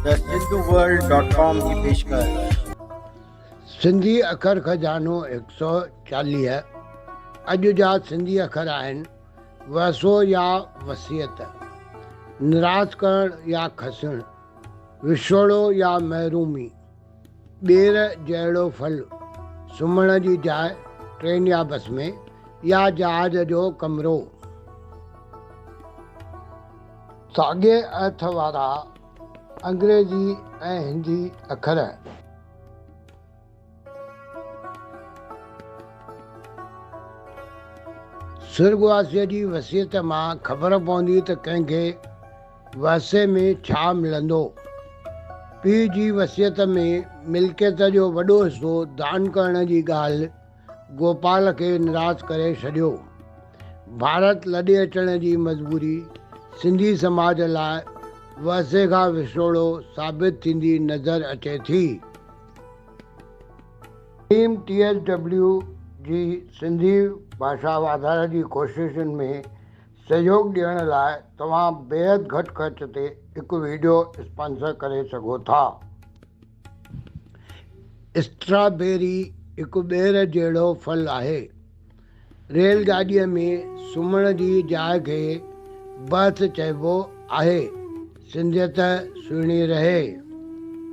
The Sindhu world dot com جي پيشڪش. سنڌي اکر خزانو 140 اڄ جا سنڌي اکر آهن، وهسو يا وصيت، نراس ڪرڻ يا کسڻ، وڇوڙو يا محرومي، ٻير جهڙو ڦل، سمهڻ جي جاء، ٽرين يا بس ۾، يا جهاز جو ڪمرو. ساڳئي ارٿ وارا انگريزي ۽ هندي اکر. سرڳواسيء جي وصيت مان خبر پوندي ته ڪنهن کي ورثي ۾ ڇا ملندو. پيء جي وصيت ۾ ملڪيت جو وڏو حصو دان ڪرڻ جي ڳالهه گوپال کي نراس ڪري ڇڏيو. ڀارت لڏي اچڻ جي مجبوري سنڌي سماج لاء ورثي کان وڇوڙو ثابت ٿيندي نظر اچي ٿي. ٽيم ٽي ايس ڊبليو جي سنڌي ڀاشا واڌاري جي ڪوششن ۾ سهيوڳ ڏيڻ لاء توهان بيحد گهٽ خرچ تي هڪ ويڊيو اسپانسر ڪري سگهو ٿا. اسٽرابيري هڪ ٻير جهڙو ڦل آهي. ريل گاڏيء ۾ سمهڻ جي جاء کي برٿ چئبو آهي. سنڌيت سهڻي رهي.